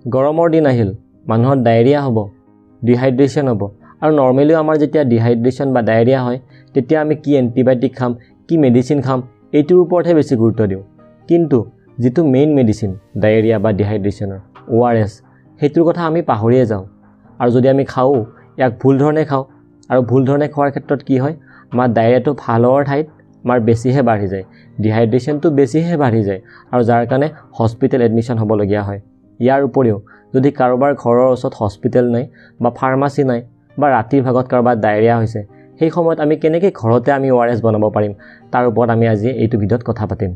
গৰমৰ দিন আহিল, মানুহৰ ডায়েৰিয়া হ'ব, ডিহাইড্ৰেশ্যন হ'ব। আৰু নৰ্মেলিও আমাৰ যেতিয়া ডিহাইড্ৰেশ্যন বা ডায়েৰিয়া হয়, তেতিয়া আমি কি এণ্টিবায়'টিক খাম, কি মেডিচিন খাম, এইটোৰ ওপৰতহে বেছি গুৰুত্ব দিওঁ। কিন্তু যিটো মেইন মেডিচিন ডায়েৰিয়া বা ডিহাইড্ৰেশ্যনৰ, অ' আৰ এছ, সেইটোৰ কথা আমি পাহৰিয়ে যাওঁ। আৰু যদি আমি খাওঁ, ইয়াক ভুল ধৰণে খাওঁ। আৰু ভুল ধৰণে খোৱাৰ ক্ষেত্ৰত কি হয়? আমাৰ ডায়েৰিয়াটো ভাল হোৱাৰ ঠাইত আমাৰ বেছিহে বাঢ়ি যায়, ডিহাইড্ৰেশ্যনটো বেছিহে বাঢ়ি যায় আৰু যাৰ কাৰণে হস্পিটেল এডমিশ্যন হ'বলগীয়া হয়। ইয়াৰ উপৰিও যদি কাৰোবাৰ ঘৰৰ ওচৰত হস্পিটেল নাই বা ফাৰ্মাচী নাই বা ৰাতিৰ ভাগত কাৰোবাৰ ডায়েৰিয়া হৈছে, সেই সময়ত আমি কেনেকৈ ঘৰতে আমি অ' আৰ এছ বনাব পাৰিম, তাৰ ওপৰত আমি আজি এইটো ভিডিঅ'ত কথা পাতিম।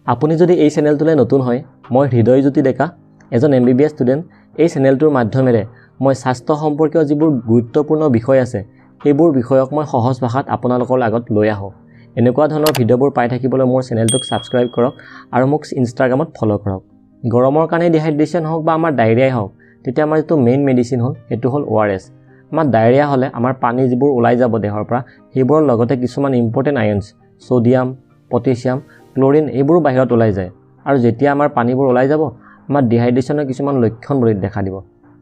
আপুনি যদি এই চেনেলটোলৈ নতুন হয়, মই হৃদয়জ্যোতি ডেকা, এজন এমবিবিএছ ষ্টুডেণ্ট। এই চেনেলটোৰ মাধ্যমেৰে মই স্বাস্থ্য সম্পৰ্কীয় যিবোৰ গুৰুত্বপূৰ্ণ বিষয় আছে, সেইবোৰ বিষয়ক মই সহজ ভাষাত আপোনালোকৰ আগত লৈ আহোঁ। এনেকুৱা ধৰণৰ ভিডিঅ'বোৰ পাই থাকিবলৈ মোৰ চেনেলটোক ছাবস্ক্ৰাইব কৰক আৰু মোক ইনষ্টাগ্ৰামত ফ'ল' কৰক। গৰমৰ কাৰণে ডিহাইড্ৰেশ্যন হওক বা আমাৰ ডায়েৰিয়াই হওক, তেতিয়া আমাৰ যিটো মেইন মেডিচিন হ'ল, সেইটো হ'ল অ' আৰ এছ। আমাৰ ডায়েৰিয়া হ'লে আমাৰ পানী যিবোৰ ওলাই যাব দেহৰ পৰা, সেইবোৰৰ লগতে কিছুমান ইম্পৰ্টেণ্ট আয়নছ, ছ'ডিয়াম, পটেছিয়াম, ক্ল'ৰিন, এইবোৰো বাহিৰত ওলাই যায়। আৰু যেতিয়া আমাৰ পানীবোৰ ওলাই যাব, আমাৰ ডিহাইড্ৰেশ্যনৰ কিছুমান লক্ষণ বডিত দেখা দিব।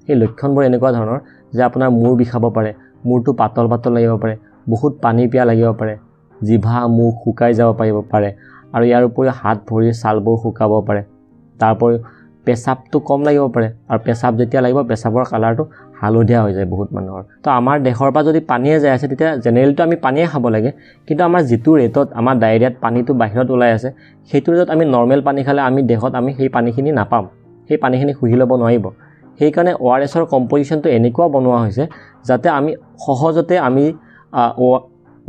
সেই লক্ষণবোৰ এনেকুৱা ধৰণৰ যে আপোনাৰ মূৰ বিষাব পাৰে, মূৰটো পাতল পাতল লাগিব পাৰে, বহুত পানী পিয়াহ লাগিব পাৰে, জিভা, মুখ শুকাই যাব পাৰে আৰু ইয়াৰ উপৰিও হাত ভৰিৰ ছালবোৰ শুকাব পাৰে। তাৰ উপৰিও পেচাবটো কম লাগিব পাৰে আৰু পেচাব যেতিয়া লাগিব, পেচাবৰ কালাৰটো হালধীয়া হৈ যায় বহুত মানুহৰ। তো আমাৰ দেহৰ পৰা যদি পানীয়ে যাই আছে, তেতিয়া জেনেৰেলিটো আমি পানীয়ে খাব লাগে। কিন্তু আমাৰ যিটো ৰেটত আমাৰ ডায়েৰিয়াত পানীটো বাহিৰত ওলাই আছে, সেইটো ৰেটত আমি নৰ্মেল পানী খালে আমি দেহত আমি সেই পানীখিনি নাপাম, সেই পানীখিনি শুহি ল'ব নোৱাৰিব। সেইকাৰণে অ' আৰ এছৰ কম্পজিশ্যনটো এনেকুৱা বনোৱা হৈছে যাতে আমি সহজতে আমি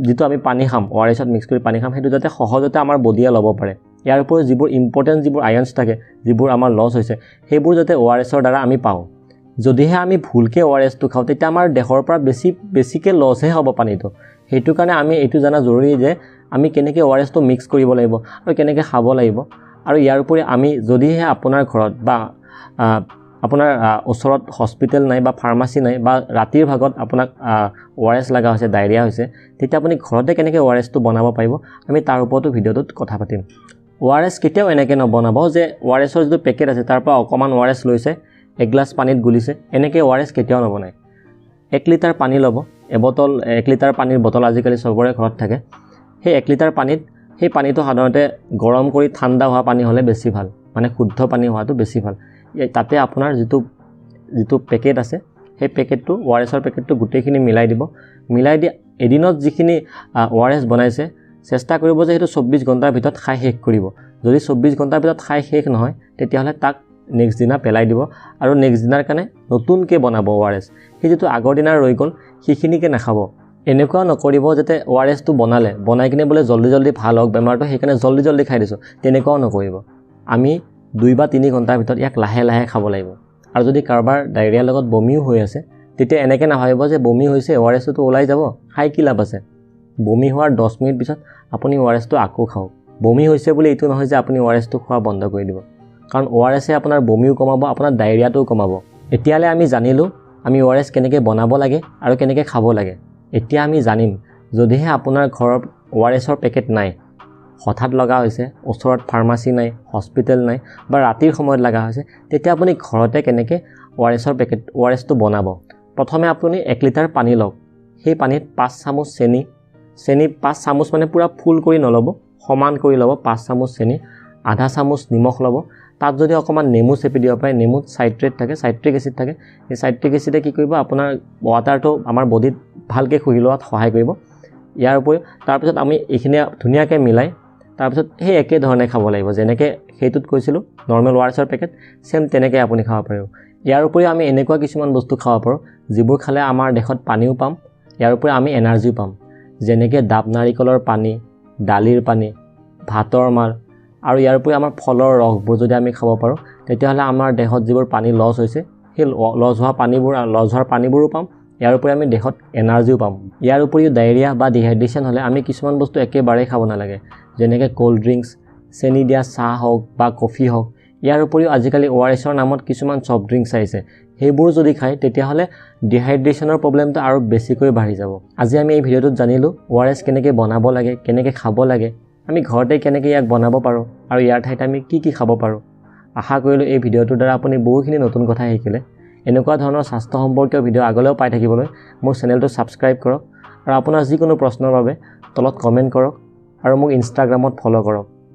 যিটো আমি পানী খাম, অ' আৰ এছত মিক্স কৰি পানী খাম, সেইটো যাতে সহজতে আমাৰ বডিয়ে ল'ব পাৰে। ইয়াৰ উপৰিও যিবোৰ ইম্পৰ্টেণ্ট যিবোৰ আয়নছ থাকে, যিবোৰ আমাৰ লছ হৈছে, সেইবোৰ যাতে অ' আৰ এছৰ দ্বাৰা আমি পাওঁ। যদিহে আমি ভুলকৈ অ' আৰ এছটো খাওঁ, তেতিয়া আমাৰ দেহৰ পৰা বেছি বেছিকৈ লছহে হ'ব পানীটো। সেইটো কাৰণে আমি এইটো জনা জৰুৰী যে আমি কেনেকৈ অ' আৰ এছটো মিক্স কৰিব লাগিব আৰু কেনেকৈ খাব লাগিব। আৰু ইয়াৰ উপৰি আমি যদিহে আপোনাৰ ঘৰত বা আপোনাৰ ওচৰত হস্পিটেল নাই বা ফাৰ্মাচী নাই বা ৰাতিৰ ভাগত আপোনাক অ' আৰ এছ লগা হৈছে, ডায়েৰিয়া হৈছে, তেতিয়া আপুনি ঘৰতে কেনেকৈ অ' আৰ এছটো বনাব পাৰিব, আমি তাৰ ওপৰতো ভিডিঅ'টোত কথা পাতিম। অ' আৰ এছ কেতিয়াও এনেকৈ নবনাব যে অ' আৰ এছৰ যিটো পেকেট আছে, তাৰ পৰা অকণমান অ' আৰ এছ লৈছে, এগিলাচ পানীত গুলিছে। এনেকৈ অ' আৰ এছ কেতিয়াও নবনায়। 1 লিটাৰ পানী ল'ব, এবটল, 1 লিটাৰ পানীৰ বটল আজিকালি চবৰে ঘৰত থাকে। সেই 1 লিটাৰ পানীত, সেই পানীটো সাধাৰণতে গৰম কৰি ঠাণ্ডা হোৱা পানী হ'লে বেছি ভাল, মানে শুদ্ধ পানী হোৱাটো বেছি ভাল। তাতে আপোনাৰ যিটো পেকেট আছে, সেই পেকেটটো, অ' আৰ এছৰ পেকেটটো গোটেইখিনি মিলাই দিব। মিলাই দি এদিনত যিখিনি অ' আৰ এছ বনাইছে, চেষ্টা কৰিব যে সেইটো 24 ঘণ্টাৰ ভিতৰত খাই শেষ কৰিব। যদি 24 ঘণ্টাৰ ভিতৰত খাই শেষ নহয়, তেতিয়াহ'লে তাক নেক্সট দিনা পেলাই দিব আৰু নেক্সট দিনাৰ কাৰণে নতুনকৈ বনাব অ' আৰ এছ। সেই যিটো আগৰ দিনা ৰৈ গ'ল, সেইখিনিকে নাখাব। এনেকুৱাও নকৰিব যাতে অ' আৰ এছটো বনালে, বনাই কিনে বোলে জল্দি জল্দি ভাল হওক বেমাৰটো, সেইকাৰণে জল্দি জল্দি খাই দিছোঁ, তেনেকুৱাও নকৰিব। আমি 2 বা 3 ঘণ্টাৰ ভিতৰত ইয়াক লাহে লাহে খাব লাগিব। আৰু যদি কাৰোবাৰ ডায়েৰিয়াৰ লগত বমিও হৈ আছে, তেতিয়া এনেকৈ নাভাবিব যে বমি হৈছে, অ' আৰ এছটোতো ওলাই যাব, খাই কি লাভ আছে। বমি হোৱাৰ 10 মিনিট পিছত আপুনি অ' আৰ এছটো আকৌ খাওক। বমি হৈছে বুলি এইটো নহয় যে আপুনি অ' আৰ এছটো খোৱা বন্ধ কৰি দিব, কাৰণ অ' আৰ এছে আপোনাৰ বমিও কমাব, আপোনাৰ ডায়েৰিয়াটোও কমাব। এতিয়ালৈ আমি জানিলোঁ আমি অ' আৰ এছ কেনেকৈ বনাব লাগে আৰু কেনেকৈ খাব লাগে। এতিয়া আমি জানিম, যদিহে আপোনাৰ ঘৰত অ' আৰ এছৰ পেকেট নাই, হঠাৎ লগা হৈছে, ওচৰত ফাৰ্মাচী নাই, হস্পিটেল নাই বা ৰাতিৰ সময়ত লগা হৈছে, তেতিয়া আপুনি ঘৰতে কেনেকৈ অ' আৰ এছৰ পেকেট, অ' আৰ এছটো বনাব। প্ৰথমে আপুনি 1 লিটাৰ পানী লওক। সেই পানীত 5 চামুচ চেনি, চেনি 5 চামুচ মানে পূৰা ফুল কৰি নল'ব, সমান কৰি ল'ব 5 চামুচ চেনি, আধা চামুচ নিমখ ল'ব। তাত যদি অকণমান নেমু চেপি দিব পাৰে, নেমুত চাইট্ৰেট থাকে, চাইট্ৰিক এচিড থাকে। সেই চাইট্ৰিক এচিডে কি কৰিব? আপোনাৰ ৱাটাৰটো আমাৰ বডিত ভালকৈ শুহি লোৱাত সহায় কৰিব। ইয়াৰ উপৰিও তাৰপিছত আমি এইখিনি ধুনীয়াকৈ মিলাই তাৰপিছত সেই একেধৰণে খাব লাগিব, যেনেকৈ সেইটোত কৈছিলোঁ নৰ্মেল অ' আৰ এছৰ পেকেট, ছেইম তেনেকৈ আপুনি খাব পাৰিব। ইয়াৰ উপৰিও আমি এনেকুৱা কিছুমান বস্তু খাব পাৰোঁ, যিবোৰ খালে আমাৰ দেহত পানীও পাম, ইয়াৰ উপৰিও আমি এনাৰ্জিও পাম, যেনেকৈ ডাব নাৰিকলৰ পানী, দালিৰ পানী, ভাতৰ মাৰ আৰু ইয়াৰ উপৰিও আমাৰ ফলৰ ৰসবোৰ যদি আমি খাব পাৰোঁ, তেতিয়াহ'লে আমাৰ দেহত যিবোৰ পানী লছ হৈছে, সেই লছ হোৱা পানীবোৰ, লছ হোৱাৰ পানীবোৰো পাম। ইয়াৰ উপৰি আমি দেহত এনাৰ্জিও পাম। ইয়াৰ উপৰিও ডায়েৰিয়া বা ডিহাইড্ৰেশ্যন হ'লে আমি কিছুমান বস্তু একেবাৰেই খাব নালাগে, যেনেকৈ ক'ল্ড ড্ৰিংকছ, চেনি দিয়া চাহ হওক বা কফি হওক। ইয়াৰ উপৰিও আজিকালি অ' আৰ এছৰ নামত কিছুমান ছফ্ট ড্ৰিংকছ আহিছে, সেইবোৰ যদি খায়, তেতিয়াহ'লে ডিহাইড্ৰেশ্যনৰ প্ৰব্লেমটো আৰু বেছিকৈ বাঢ়ি যাব। আজি আমি এই ভিডিঅ'টোত জানিলোঁ অ' আৰ এছ কেনেকৈ বনাব লাগে, কেনেকৈ খাব লাগে, আমি ঘৰতে কেনেকৈ ইয়াক বনাব পাৰোঁ আৰু ইয়াৰ ঠাইত আমি কি কি খাব পাৰোঁ। আশা কৰিলোঁ এই ভিডিঅ'টোৰ দ্বাৰা আপুনি বহুখিনি নতুন কথা শিকিলে। এনেকুৱা ধৰণৰ স্বাস্থ্য সম্পৰ্কীয় ভিডিঅ' আগলৈও পাই থাকিবলৈ মোৰ চেনেলটো ছাবস্ক্ৰাইব কৰক আৰু আপোনাৰ যিকোনো প্ৰশ্নৰ বাবে তলত কমেণ্ট কৰক আৰু মোক ইনষ্টাগ্ৰামত ফ'ল' কৰক।